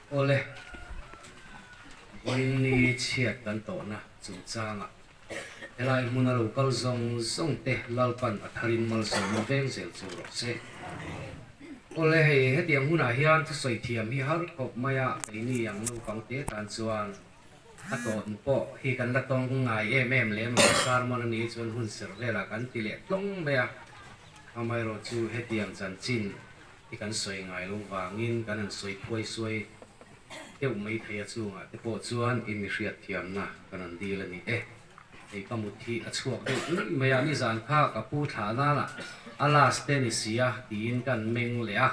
Awle, vawiin ni chhiat kan tawhna chungchangah helai hmuna lo kal zawng zawng te Lalpan a tharin malsawmna veng zel chu rawh se. Awle, hei hetiang hunah hian thusawi thiam hi har khawp mai a, keini ang naupang te tan chuan a tawn pawh hi kan la tawng ngai em em lem lo, sermon a nih chuan hun serh velah kan ti leh tlawng mai a, amaherawhchu hetiang chanchin hi kan sawi ngai lo vangin kan han sawi phuai suai deuh mai thei a chungah te pawh chuan i mi hriat thiamna kan han dil a ni e. Hei ka mut hi a chhuak deuh luih mai a, nizan kha ka pu thlah nana a last te ni si a tiin ka han meng leh a.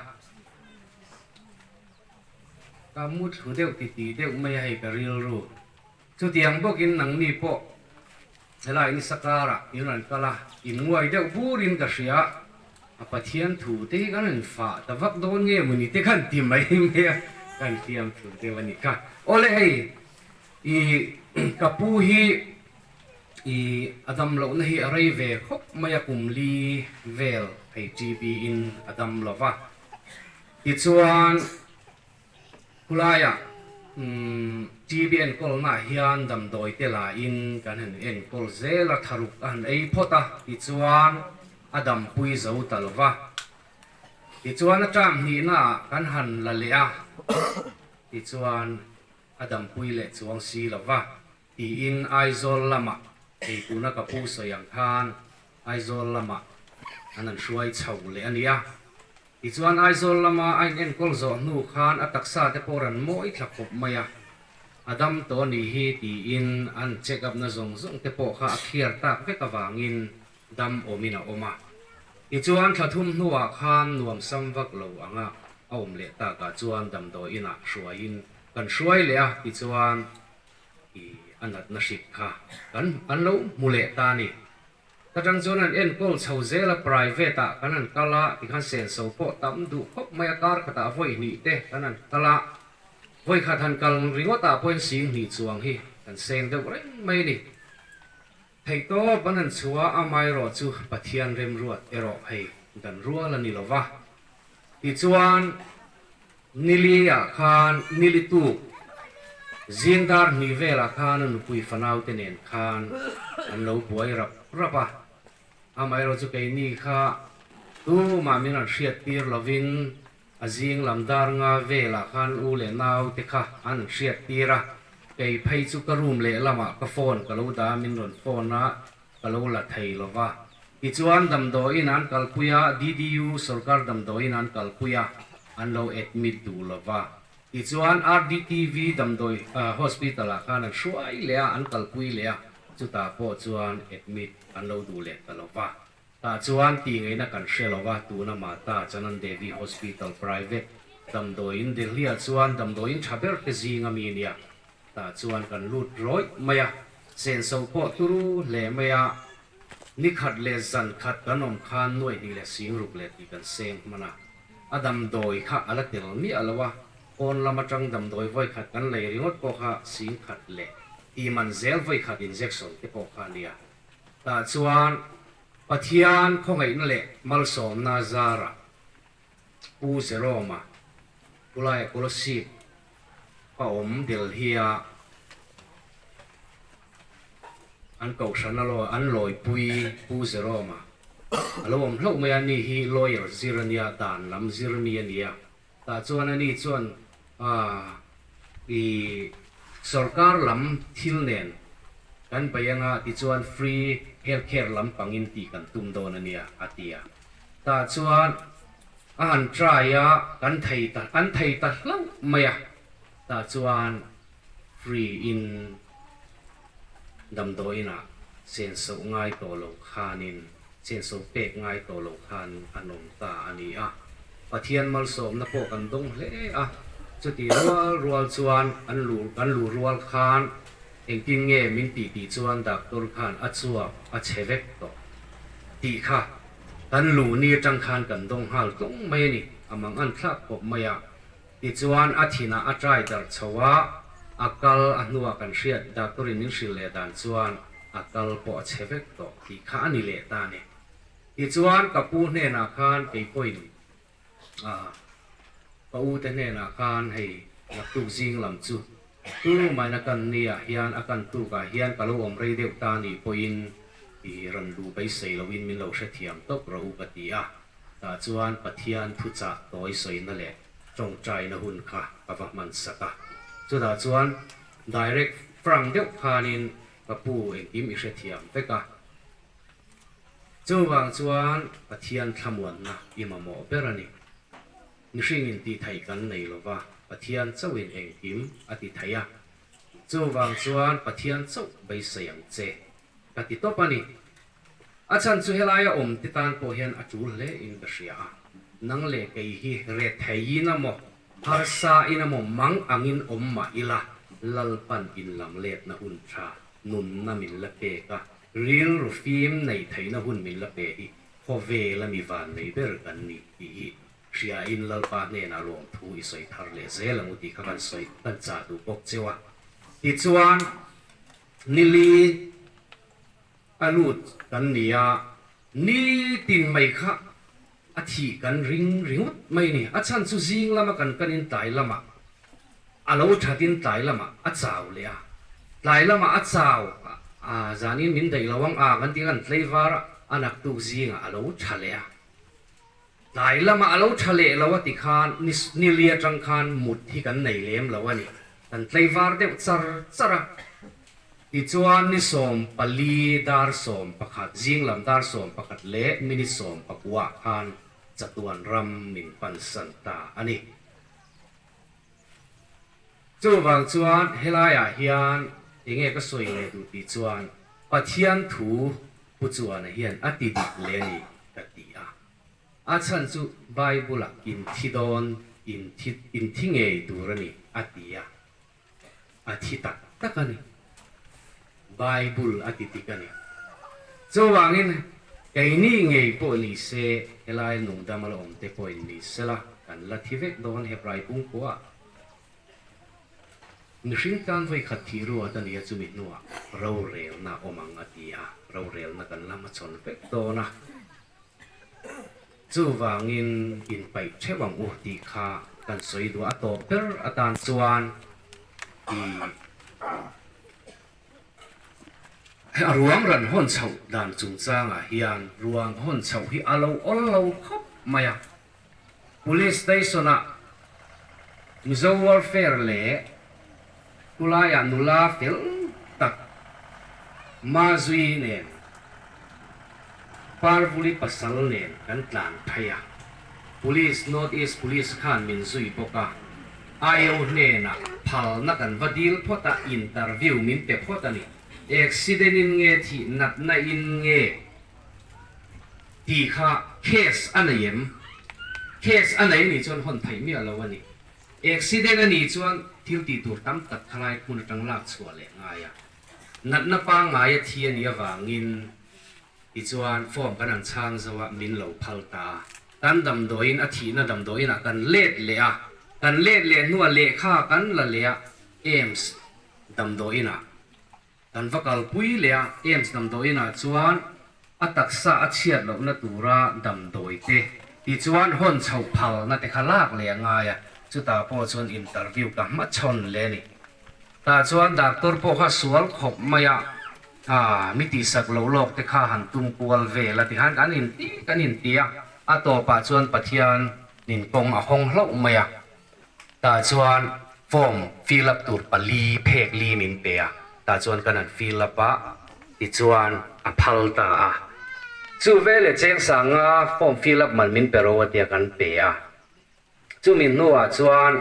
Ka mu thlu deuh titih deuh mai a hei ka rilru. Chutiang bawkin nangni pawh helai nisa karah in rawn kal a, in nguai deuh burin ka hria. A Pathian thu te hi kan rawn fah ta vak dawn nge mawni te khan ti mai mai a, kan fiam thu deuh a ni kha. Awle hei i ka pu hi i a dam lohna hi a rei ve khawp mai a, kum li vel hei TB in a dam lo va. Tichuan. Khulaiah TB enkawlnaah hian damdawi te lain kan han enkawl zel a, tharuk a han ei phawt a, tichuan a dampui zo ta lo va. Tichuan a term hnihnaah kan han la leh a, tichuan a dampui leh chuang si lo va, tiin Aizawl lamah hei tuna ka pu sawi ang khan Aizawl lamah an han hruai chho leh a nia. Tichuan Aizawl lama a inenkawl zawh hnu khan a taksa te pawh rawn mawi thla khawp mai a, a dam tawh a nih hi tiin an check up na zawng zawng te pawh kha a clear tak vek avangin dam awmin a awm a. Tichuan thla thum hnuah khan nuam sam vak lo anga a awm leh takah chuan damdawi inah hruaiin kan hruai leh a, tichuan i a natna hrik kha kan an lo hmu leh ta a ni. Ka tang chuan an enkawl chho zel a, private ah kan han kal a, tikhan senso pawh tam duh khawp mai a, kar khatah vawi hnih te kan han kal a, vawi khat han kal ringawt ah pawhin sing hnih chuang hi kan seng deuh reng mai a ni. Theihtawp an han chhuah a, amaherawh chu Pathian remruat erawh hei dan rual a ni lo va, tichuan Nili ah khan Nili tuk zing dar hnih velah khan a nupui fanau te nen khan an lo buai rap rap a, amaherawh chu keini kha tumah min rawn hriat tir lovin a zing lam dar nga velah khan u leh nau te kha an rawn hriat tir a, kei phei chu ka room lehlamah ka phone ka lo dah a min rawn phone a, Ka lo la thei lo va. Tichuan damdawiin an kalpui a, DDU sorkar damdawiin an kalpui a, an lo admit duh lo va. Tichuan RDTV damdawi hospital ah khan an hruai leh a, an kalpui leh a, chutah pawh chuan admit an lo duh leh ta lo va. Tah chuan tih ngaihna kan hre lo va, tuna Mata Chanan Devi Hospital private damdawiin Delhi ah chuan damdawiin tha ber te zing ami nia. Tah chuan kan lut rawih mai a, senso pawh turu hle mai a, ni khat leh zan khat kan awm khan nuaih hnih leh sing ruk leh tih kan seng hman a, a damdawi kha a la tel miah lo a, pawn lam atang damdawi vawi khat kan lei ringawt pawh kha sing khat leh tih man zel vawi khat injection te pawh kha a nia. Tah chuan Pathian khawngaihna leh malsawmna zarah Pu Jerome-a Pulaia Kolasib a awm Delhi-a an kohhran a law an lawipui Pu Jerome-a a lo awm hlauh mai a, ani hi lawyer zir a nia, dan lam zir mi a ni a, tah chuan ani chuan aah i sorkar lam thil nen kan bei anga tichuan free health care lampangin tih kan tum dawn a nia a ti a. Tah chuan a han try a, kan thei ta, an thei ta hlauh mai a, tah chuan free in damdawiinah senso ngai tawh lo khanin, senso pek ngai tawh lo khan an awm ta a ni a. Pathian malsawmna pawh kan dawng hle a, chuti rual rual chuan an lu kan lu rual khan engtin nge min tih tih chuan doctor khan a chuak a chhe vek tawh tih kha Kan luh ni atang khan kan dawng nghal tlawng mai a ni, a mang an thlak khawp mai a. Tichuan a thinah a try darh chho a, a kal a hnuah kan hriat doctor in min hrilh leh dan chuan a kal pawh a chhe vek tawh tih kha a ni leh ta a ni. Tichuan ka pu hnenah khan kei pawhin ah ka u te hnenah khan hei. Naktuk zing lam chu tumain a kan niah hian a kan tukah hian ka lo awm rei deuh ta nih pawhin i rawn luh beisei loin min lo hrethiam tawp rawh u ka ti a. Tah chuan Pathian thuchah tawi sawina leh tawngtaina hun kha ka va hman sak a. Chutah chuan direct frank deuh khanin ka pu engkim i hrethiam vek a. Chuvang chuan Pathian thlamuanna i mamawh ber a ni. Mihringin tih theih kan nei lo va, Pathian chauhin engkim a ti thei a. Chuvang chuan Pathian chauh beisei ang che ka ti tawp a ni. A chhan chu helaia awm te tan pawh hian a tul hle in ka hria a. Nang leh kei hi retheiin a maw, harsa in a maw mang angin awm mah ila, Lalpan inlam letna hun tha nunna min la pek a, rilru fim nei theihna hun min la pe hi khawvel a mi van nei ber kan ni tih hi hriain Lalpa hnenah lawmthu i sawi thar leh zel ang u tih kha kan sawi kan chah duh bawk cheu a. Tichuan, nili A lut kan ni a, nitin mai kha a thih kan ring ringawt mai ni. A chhan chu zing lama kan kanin tlai lamah a lo thatin tlai lamah a chau leh a, tlai lamah a chau a, zanin min daih lo ang a kan ti kan tlei var a, a naktuk zingah a lo tha leh a. Tlai lamah a lo tha leh lo a ti khan ni li atang khan mut hi kan nei lem lo a ni. Kan tlei var deuh char char a. Tichuan ni 14 dar 11 zing lam dar 11 leh minute 19 ah khan chatuan ram min pansan ta a ni. Chuvang chuan helaiah hian enge ka sawi leh duh tih chuan Pathian thu Pu Chuana hian a ti dik leh a ni ka ti a. A chhan chu Bible-ah in thi dawn, in thi, in thi ngei tur a ni a ti a. A thi tak tak a ni. Bible a ti dik a ni. Chuvangin keini ngei pawh ni se, helai nungdam a la awm te pawhin ni sela, kan la thi vek dawn Hebrai pungpuah. Mihring tan vawi khat thih ruat a nia chumi hnuah rorelna a awm ang a ti a, rorelna kan la hmachhawn vek dawn a. Chuvangin inpaih theuh ang u tih kha kan sawi duh a tawp ber atan chuan i a ruang ran hawn chhoh dan chungchangah hian ruang hawn chhoh hi a lo awl lo khawp mai a. Police Station-ah Mizo Warfare leh khulaiah nula fel tak Mazui nen Parvuli pasal nen kan tlan phei a, Police North East Police khan min zui bawk a, IO hnenah phalna kan va dil phawt a, interview min pe phawt a ni. Accident in nge thih natna in nge? Tih kha case a nei em? Case a nei anih chuan hawn theih miah lo a ni. Accident a nih chuan thil tih tur tam tak khalai hmun atang lak chhuah leh ngai a. Natna pangngai a thi a nih avangin tichuan form kan han chhang zo a, min lo phal ta a. Kan damdawiin a thihna damdawiin ah kan let leh a, kan let leh hnuah lehkha kan la leh a, AIMS damdawiin ah Kan va kalpui leh a, AIMS damdawiinah chuan a taksa a chhiat lohna tura damdawi te tichuan hawn chhoh phalna te kha lak leh a ngai a, chutah pawh chuan interview ka hmachhawn leh a ni. Tah chuan doctor pawh kha sual khawp mai a, ah mi tihsak loh lawk te kha han tum kual vel a tikhan kan inti kan inti a, a tawpah chuan Pathian nin kawng a hawng hlauh mai a. Tah chuan form fill up tur pali phek li min pe a, tah chuan kan han fill up a, tichuan a phal ta a. Chu veleh cheng sanga form fill up man min pe ro a tia kan pe a. Chumi hnuah chuan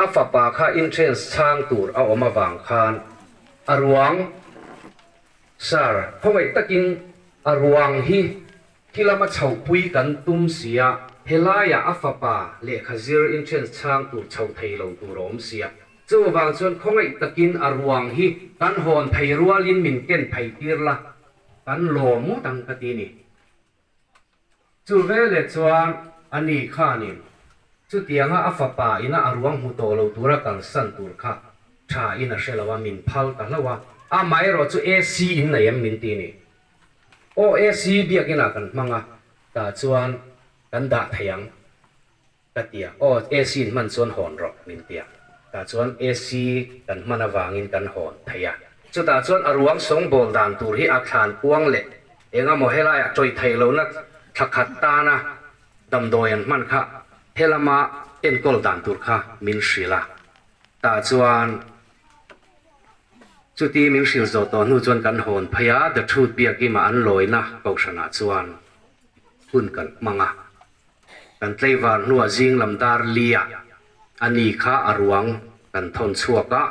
a fapa kha entrance chhang tur a awm avang khan a ruang, Sir, khawngaih takin a ruang hi Khi lama chhohpui kan tum sia, helaiah a fapa lehkha zir entrance chhang tur chho thei lo tur a awm sia. Chuvang chuan khawngaih takin a ruang hi kan hawn phei rualin min ken phei tir la, kan lawm ngawt ang ka ti ni. Chu veleh chuan a ni khanin chutianga a fapa ina a ruang hmu tawh lo tura kalsan tur kha tha in a hre lo a, min phal ta hlauh a, amaherawh chu AC in nei em min ti ni. Aw AC biakin ah kan hmang a, tah chuan kan dah thei ang ka ti a, aw AC in hman chuan hawn rawh min ti a. Tah chuan AC kan hman avangin kan hawn thei a. Chutah chuan a ruang sawngbawl dan tur hi a thlan kuang leh eng emaw helaiah tawih theih lohna thla khat tana damdawi an hman kha helama enkawl dan tur kha min hrilh a. Tah chuan chuti min hrilh zawh tawh hnu chuan kan hawn phei a, The Truth Biakima an lawina kohhranah chuan hun kan hmang a. Kan tleivar hnuah zing lam dar lia a ni kha a ruang kan thawn chhuak a,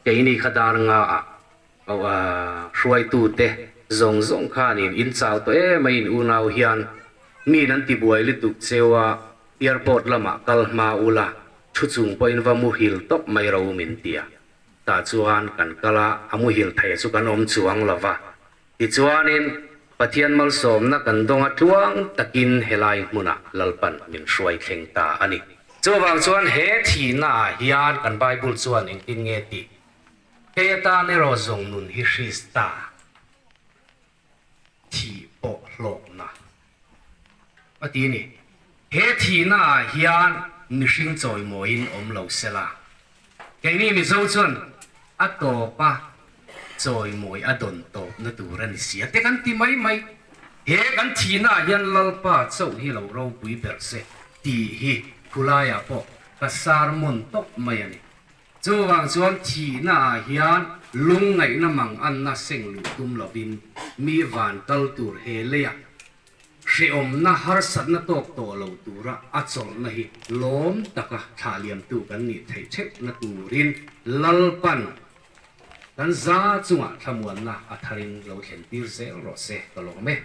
keini kha dar nga ah hruaitute zawng zawng khanin in chau tawh em a in unau hian min an tibuai lutuk cheu a, airport lamah kal hma ula thu chung pawhin va muhil tawp mai ro min ti a, tah chuan kan kal a, a muhil thei chu kan awm chuang lo va. Tichuanin, Pathian malsawmna kan dawng a tluang takin helai hmunah Lalpan min hruai thleng ta a ni. Chuvang chuan he thihnaah hian kan Bible chuan engtin nge tih? Kei atan erawh zawng nun hi Krista thih pawh hlawkna a ti a ni. He thihnaah hian mihring chawimawiin awm lo sela, Keini Mizo chuan a tawpa chawimawi a dawn tawpna tur a ni sia te kan ti mai mai. He kan thihnaah hian Lalpa chauh hi lo ropui ber se tih hi khulaiah pawh ka sermon tawp mai a ni. Chuvang chuan thihnaah hian lungngaihna mang anna seng luh tum lovin mi van kal tur he leiah Hrehawmna harsatna tawk tawh lo tura a chawlhna hi lawm taka thlah liamtu kan nih theih theuhna turin Lalpan kan za chungah thlamuanna a tharin lo thlen tir zel rawh se ka lawm e.